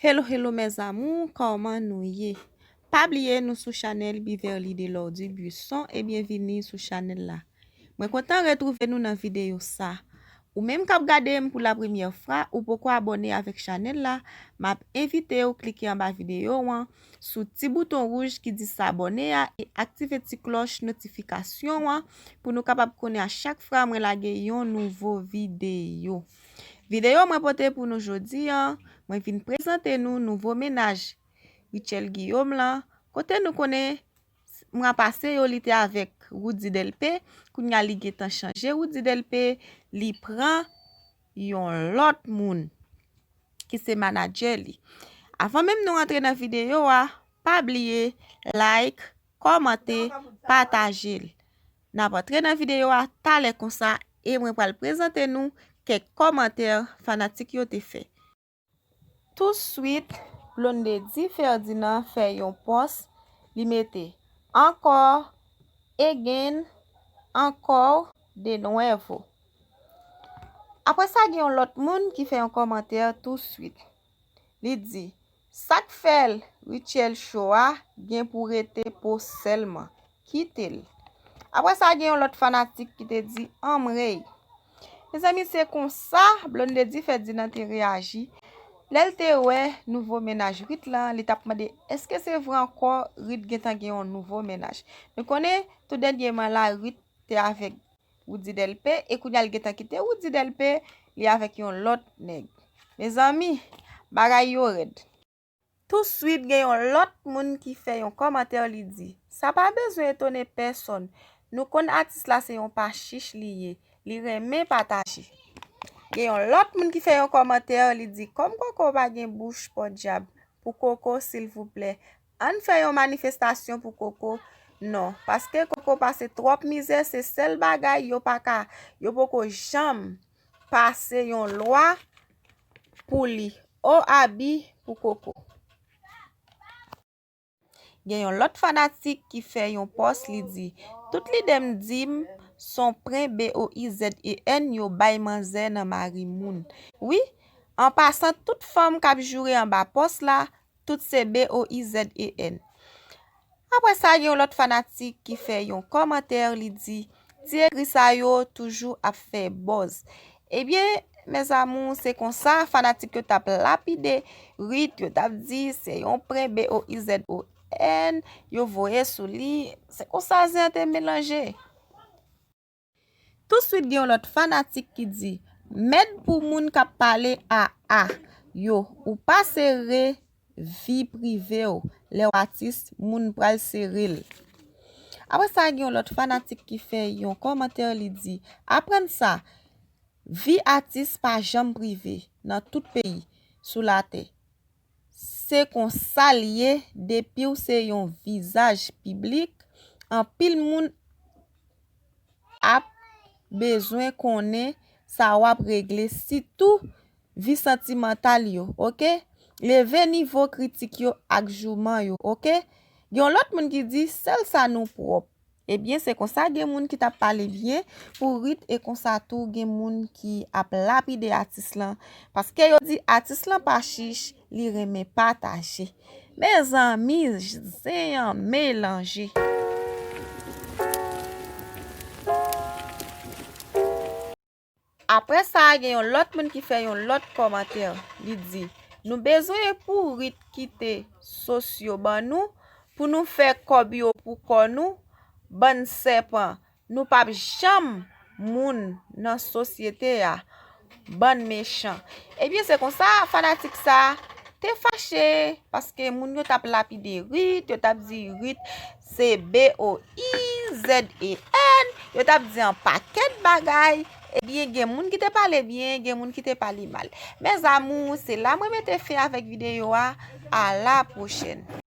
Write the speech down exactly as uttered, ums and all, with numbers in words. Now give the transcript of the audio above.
Hello, hello, mes amours, kòman nou ye? Pa bliye nou sou chanèl Beverly Delordy Buisson e byenvini sou chanèl la. Mwen kontan retwouve nou nan videyo sa. Ou menm k ap gade m pou la premyè fwa, ou poko abòne avèk chanèl la, m ap envite w klike anba videyo an, sou ti bouton wouj ki di sabòne a e aktive ti klòch notifikasyon an pou nou kapab konnen a chak fwa mwen lage yon nouvo videyo. Videyo mwen pote pou nou jodi an, mwen vin prezante nou nouvo mennaj Rutshelle Guillaume lan, kote nou konnen mwa pase yo li te avèk Roody Delpé, kounye a li gentan chanje Roody Delpé, li pran yon lòt moun ki se manadjè li. Avan menm nou rantre nan videyo a, pa bliye like, kòmante, pataje l. N ap antre nan videyo a talè konsa e mwen pral prezante nou kèk kòmantè fanatik yo te fè. Touswit, Blondedy Ferdinand fè yon pòs, li mete encore, again, encore, de nuevo. Apre sa, gen yon lòt moun ki fè yon kòmantè touswit. Li di, sa k fè l Rutshelle cho a gen pou rete po sèlman. Kite l. Apre sa, gen yon lòt fanatik ki te di, anmrey. Mezanmi, se konsa Blondedy Ferdinand te reyaji lè l te wè nouvo mennaj Ruth lan, li t ap mande, èske se vre ankò Ruth gentan gen yon nouvo mennaj? Nou konnen, tou dènyèman la, Ruth te avèk Roody Delpé, e kounye a l gentan kite Roody Delpé, li avèk yon lòt nèg. Mezanmi, bagay yo rèd. Touswit, gen yon lòt moun ki fè yon kòmantè, li di, sa pa bezwen etone pèsonn. Nou konn atis la se yon pachich li ye, li renmen pataje. Gen yon lòt moun ki fè yon kòmantè, li di, kòm Koko pa gen bouch, podyab, pou Koko, silvouplè, ann fè yon manifestasyon pou Koko. Non, paske Koko pase twòp mizè, se sèl bagay yo pa ka, yo poko janm pase yon lwa pou li. O abi pou Koko. Gen yon lòt fanatik ki fè yon pòs, li di, tout lide m di m, s on pren B O I Z E N yo bay manzè nan mari moun. Wi, an pasan, tout fanm k ap joure anba pòs la, tout se B O I Z E N. Apre sa, gen yon lòt fanatik ki fè yon kòmantè, li di, ti egri sa yo toujou ap fè buzz. Ebyen, mes amours, se konsa fanatik yo t ap lapide Ruth, yo t ap di se yon prank B O I Z O N yo voye sou li. Se konsa zen an te melanje. Touswit gen yon lòt fanatik ki di, mèd pou moun k ap pale a a yo, ou pa sere vi prive w, lè w atis, moun pral sere l. Apre sa, gen yon lòt fanatik ki fè yon kòmantè, li di, aprann sa, vi atis pa janm prive nan tout peyi sou latè. Se konsa l ye, depi w se yon vizaj piblik, anpil moun ap bezwen konnen sa w ap regle, sitou vi santimantal yo, oke? Leve nivo kritik yo ak jouman yo, oke? Gen yon lòt moun ki di, sèl sa nou pwòp. Ebyen, se konsa gen moun ki t ap pale byen pou Ruth e konsa tou gen moun ki ap lapide atis lan. Paske yo di atis lan pa chich, li renmen pataje. Mezanmi, zen an melanje. Apre sa, gen yon lòt moun ki fè yon lòt kòmantè. Li di, nou bezwen pou Ruth kite sos yo ban nou, pou nou fè kòb yo pou kò nou, bann sèpan, nou p ap janm moun nan sosyete a, bann mechan. Ebyen, se konsa, fanatik sa te fache, paske moun yo t ap lapide Ruth, yo t ap di Ruth se B O I Z E N, yo t ap di yon pakèt bagay. Ebyen, gen moun ki te pale byen, gen moun ki te pale mal. Mes amours, se la mwen mete fen avèk videyo a. À la prochaine.